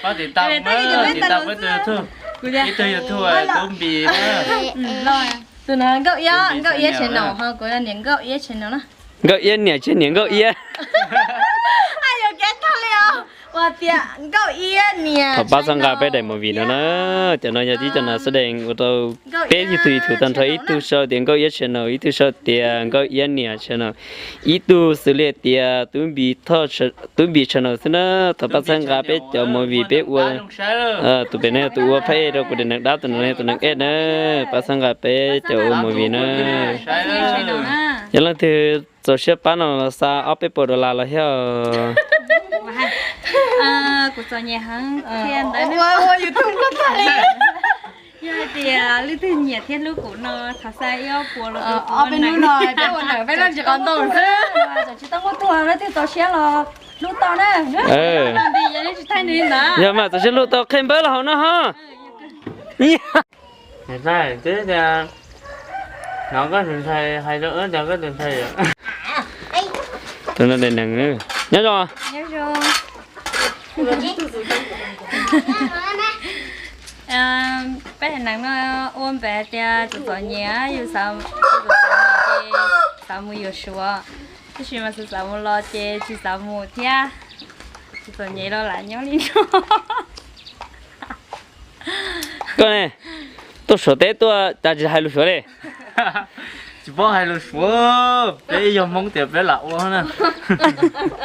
Pab tiv tas, tiv tas peb tus YouTube, ib tug YouTube Tub Npis na. Tus no Nkauj Iab, Nkauj Iab channel ho kuv niam Nkauj Iab channel na. Nkauj Iab niam tsis niam Nkauj Iab. Yuav kev tag li os. Ua tias Nkauj Iab niam. Thov pab txhawb nqa peb daim movie no na. Cov no yog tib cov nas xab dees ua rau peb YouTube YouTube tag nrho ib tug sau tias Nkauj Iab channel, ib tug sau tias Nkauj Iab niam channel, ib tug xws li tias Tub Npis channel xwb na. Thov pab txhawb nqa peb cov movie peb ua. Tus pem no yog tus ua phab ej rau kuv daim neeg dab, tus no yog tus neeg ej na. Pab txhawb nqa peb cov ua movie na. Yog leej twg txaus siab pab no los xa ob peb puas dollar los thiab. Kuv txom nyem heev thiab ntawd. Yog hais tias leej twg nyiam thiab hlub kuv no thov xa ib ob puas los rau kuv. Ob peb hnub no peb ua ntawm peb leej tsis qhov ntau xwb. Tsis tau muaj tuag, leej twg txaus siab los hlub tau na. Yog mas txaus siab hlub tau qhia npawb los hauv no ho. Tus no daim neeg, nyob zoo. Peb haiv neeg no ua npe hais tias txom txom nyem, yus xav, ces xav mus yuav Suav, tab sis mas xav xav mus los ces tsis xav mus thiab. Txom txom nyem los lam nyob li no. Koj ne, tuaj Suav teb tuaj cas tsis hais lus Suav li? Tsis paub hais lus Suav, peb yog Hmoob tias peb lam ua na.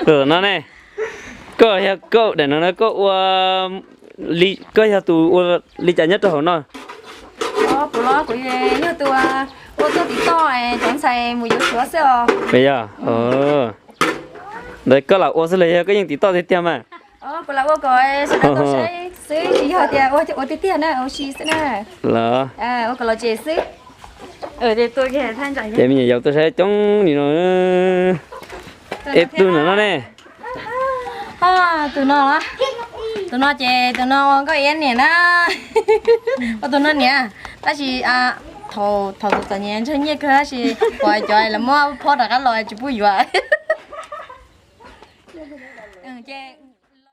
Tus no ne, koj yog koj daim no na, koj ua, koj yog tus ua li cas nyob rau hauv no? Kuv los kuv yog tus ua tuaj tiv toj cov ntxhais mus yuav Suav xwb os. Yog, ntawd koj lam ua xwb los yog koj yeej tiv toj tiag tiag mas? Kuv lam ua kom sawv daws tau saib xwb, tsis yog tias ua tiag tiag na, ua si xwb na. Los ua kom los ces xwb. Ces me nyuam yaus tuaj saib coob li no. Es tus no no ne? Tus no, tus no ces tus no Nkauj Iab niam na. Ua tus no niam, tab sis thaum txom txom nyem ntshaw nyiaj kawg tab sis uas cov lawv muab phob rov qab los tsis pub yuav. Ces